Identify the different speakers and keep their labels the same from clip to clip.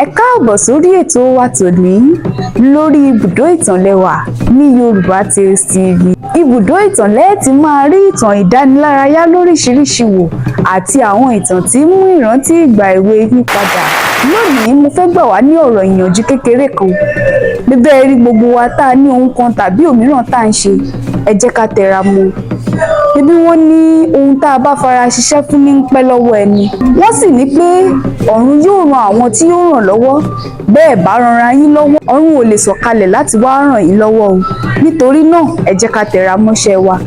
Speaker 1: Ẹ káàbọ̀ sórí ètò wa tòní lórí ibùdó ìtàn lẹ́wà ní Yorùbá Tales TV. Ibùdó ìtàn lẹ́ẹ̀ ti máa rí ìtàn ìdánilárayá lóríṣiríṣi wò àti àwọn ìtàn tí ń mú ìrántí ìgbà èwe yín padà. Lónìí, mo fẹ́ gbà wá ní ọ̀rọ̀ ìyànjú kékeré kan. Bíbẹ́ rí gbogbo wa tá a ní ohun kan tàbí òmíràn tá à ń ṣe, ẹ jẹ́ ká tẹra mọ́. Ẹbí wọ́n ní ohun tá a bá fara ṣiṣẹ́ fún ní ń pẹ́ lọ́wọ́ ẹni. Wọ́n sì ní pé ọ̀run yóò ran àwọn tí yóò ràn lọ́wọ́. Bẹ́ẹ̀ bá ranra yín lọ́wọ́, ọ̀run ò lè sọ̀kalẹ̀ láti wá ràn yín lọ́wọ́ o. Nítorí náà, ẹ jẹ́ ká tẹra mọ́ṣẹ́ wa.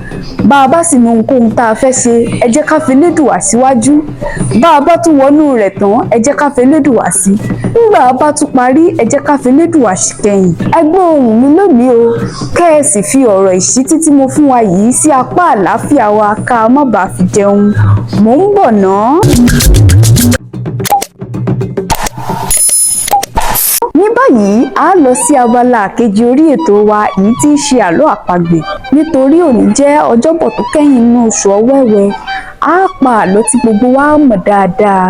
Speaker 1: Bá a bá sì ní ohunkóhun tá a fẹ́ ṣe, ẹ jẹ́ ká fi Elédùwà síwájú. Bá a bá tún wọnú rẹ̀ tán, ẹ jẹ́ ká fi Elédùwà sí. Nígbà a bá tún parí, ẹ jẹ́ ká fi Elédùwà ṣìkẹyìn. Ẹ gbọ́ ohùn mi lónìí o, kẹ́ ẹ sì fi ọ̀rọ̀ ìṣítí tí mo fún wa yìí sí apá àlàáfíà wa ká má bàa fi jẹun. Mò ń bọ̀ ná. Ní báyìí, a lọ sí abala kejì orí ètò wa, èyí tí í ṣe àlọ́ àpagbè. Nítorí òní jẹ́ ọjọ́bọ̀ tó kẹ́yìn nínú oṣù Ọ̀wẹ̀wẹ̀, a pa àlọ́ tí gbogbo wa mọ̀ dáadáa.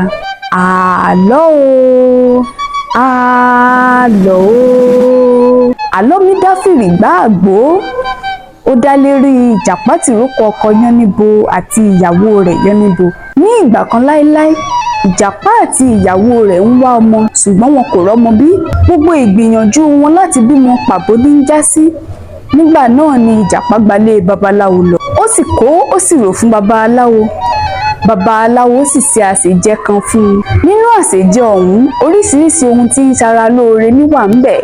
Speaker 1: Àlọ́ o, àlọ́ o. Àlọ́ mi dá fìrì gbá àgbò. Ó dá lérí ìjàpá tìrókò ọkọ Yánníbo àti ìyàwó rẹ̀ Yánníbo. Ní ìgbà kan láéláé, ìjàpá àti ìyàwó rẹ̀ ń wá ọmọ, ṣùgbọ́n wọn kò rọ́mọ bí. Gbogbo ìgbìyànjú wọn láti bímọ pàbó ní ń já sí. Nígbà náà ni ìjàpá gbalé babaláwo lọ. Ó sì kó ó sì rò fún babaláwo. Babaláwo sì ṣe àsèjẹ kan fún un. Nínú àsèjẹ ọ̀hún, oríṣiríṣi ohun tí ń ṣara lóore ní wà ńbẹ̀.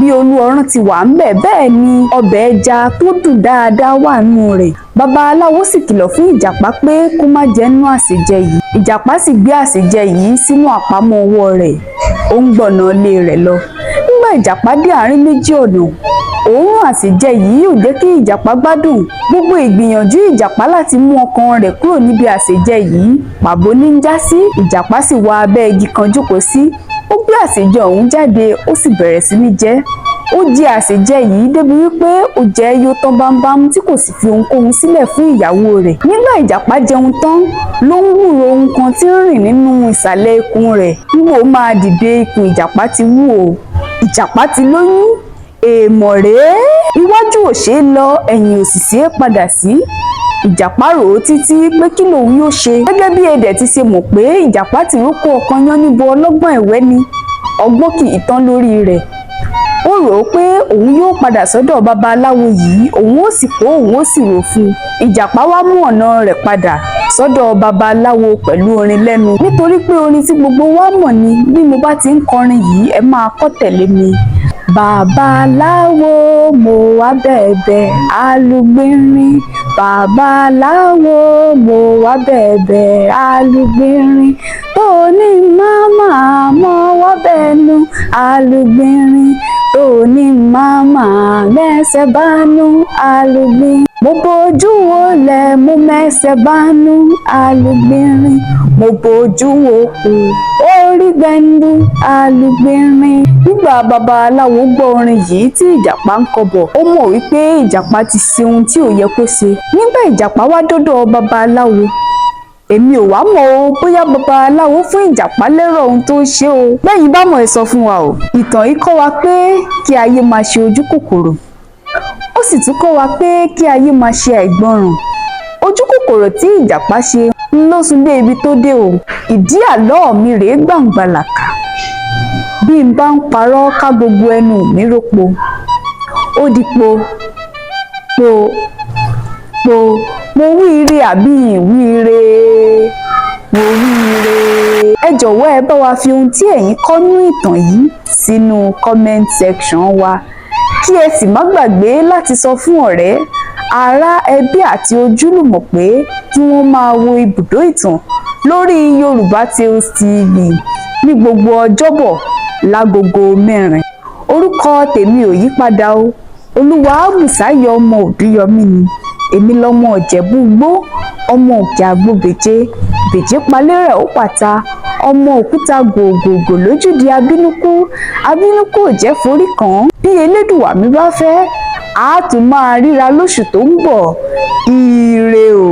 Speaker 1: Bí olú ọrán ti wà ńbẹ̀, bẹ́ẹ̀ ni ọbẹ̀ ẹja tó dùn dáadáa wà nínú rẹ̀. Babaláwo sì kìlọ̀ fún ìjàpá pé kó má jẹ nínú àsèjẹ yìí. Ìjàpá sì gbé àsèjẹ yìí sínú àpamọ́ ọwọ́ rẹ̀. Ó ń gbọ̀nà ilé rẹ̀ lọ. Nígbà ìjàpá dé àárín méjì ọ̀nà, òórùn àsèjẹ yìí ò jẹ́ kí ìjàpá gbádùn. Gbogbo ìgbìyànjú ìjàpá láti mú ọkàn rẹ̀ kúrò níbi àsèjẹ yìí pàbó ní ń já sí. Ìjàpá sì wá abẹ́ igi kan jókòó sí. Ó gbé àsèjẹ ọ̀hún jáde, ó sì bẹ̀rẹ̀ sí ní jẹ. Ó jẹ àsèjẹ yìí débi wípé ó jẹ yó tán bámbám tí kò sì fi ohunkóhun sílẹ̀ fún ìyàwó rẹ̀. Nígbà ìjàpá jẹun tán ló ń wúro ohun kan tí ń rìn nínú ìsàlẹ̀ ikùn rẹ̀. Nígbà ó máa dìde, ikùn ìjàpá ti wú o. Ìjàpá ti lóyún. Èèmọ̀ rèé. Iwájú ò ṣeé lọ, ẹ̀yìn ò sì ṣeé padà sí. Ìjàpá rò ó títí pé kí lòun yóò ṣe. Gẹ́gẹ́ bí ẹdẹ ti ṣe mọ̀ pé ìjàpá tìrókò ọkọ Yánníbo ọlọ́gbọ́n ẹ̀wẹ́ ni, ọgbọ́n kì í tán lórí rẹ̀. Ó rò ó pé òun yóò padà sọ́dọ̀ babaláwo yìí, òun ó sì kó òun ó sì rò fún un. Ìjàpá wá mú ọ̀nà rẹ̀ padà sọ́dọ̀ babaláwo pẹ̀lú orin lẹ́nu. Nítorí pé orin tí gbogbo wa mọ̀ ni, bí mo bá ti ń kọrin yìí, ẹ máa kọ́ tẹ̀lé mi. Babaláwo, mo wá bẹ̀bẹ̀ alúgbìnrin. Babaláwo, mo wá bẹ̀bẹ̀ alúgbìnrin. Tó ní màmá mọ́wọ́ bẹnu alúgbìnrin. Tó ní màmá mẹ́sẹ̀ bánú alúgbìn. Mo bojú wolẹ̀, mo mẹ́sẹ̀ bánú alúgbìnrin. Mo bojú wòkun, orí gbẹ̀ǹdù alúgbìnrin. Nígbà babaláwo gbọ́ orin yìí tí ìjàpá ń kọ bọ̀, ó mọ̀ wípé ìjàpá ti ṣe ohun tí ò yẹ kó ṣe. Nígbà ìjàpá wá dọ́dọ̀ babaláwo, èmi ò wá mọ̀ o bóyá babaláwo fún ìjàpá lérò ohun tó ṣe o. Bẹ́yìn bá mọ̀, ẹ sọ fún wa o. Ìtàn yìí kọ́ wa pé kí ayé máa ṣe ojú kòkòrò. Ó sì tún kọ́ wa pé kí ayé máa ṣe àìgbọràn. Ojú kòkòrò tí ìjàpá ṣe ló sún dé ibi tó dé o. Ìdí àlọ́ mi rèé gbàǹgbàlàkà. Bí n bá ń parọ́, ká gbogbo ẹnu mi rópo. Ó di po po po. Mo wí ire àbí ìwí ire? Mo wí ire. Ẹ jọ̀wọ́, ẹ bá wa fi ohun tí ẹ̀yin kọ́ nú ìtàn yìí sínú comment section wa, kí ẹ sì má gbàgbé láti sọ fún ọ̀rẹ́, ará, ẹbí àti ojúlùmọ̀ pé kí wọ́n máa wo ibùdó ìtàn lórí Yorùbá Tales TV ní gbogbo ọjọ́bọ̀ lágogo 4. Orúkọ tèmi ò yípadà o, Olúwabùsáyọ̀ ọmọ Òdúyọmí ni. Èmi lọmọ Ìjẹ̀bú Igbó, ọmọ òkè àgbo bèjé bèjé palérẹ̀ ó pàta, ọmọ òkúta gògògò lójúde abínúkú. Abínúkú ò jẹ́ forí kàn án. Bí Elédùwà mi bá fẹ́, a tún máa ríra lóṣù tó ń bọ̀. Ire o.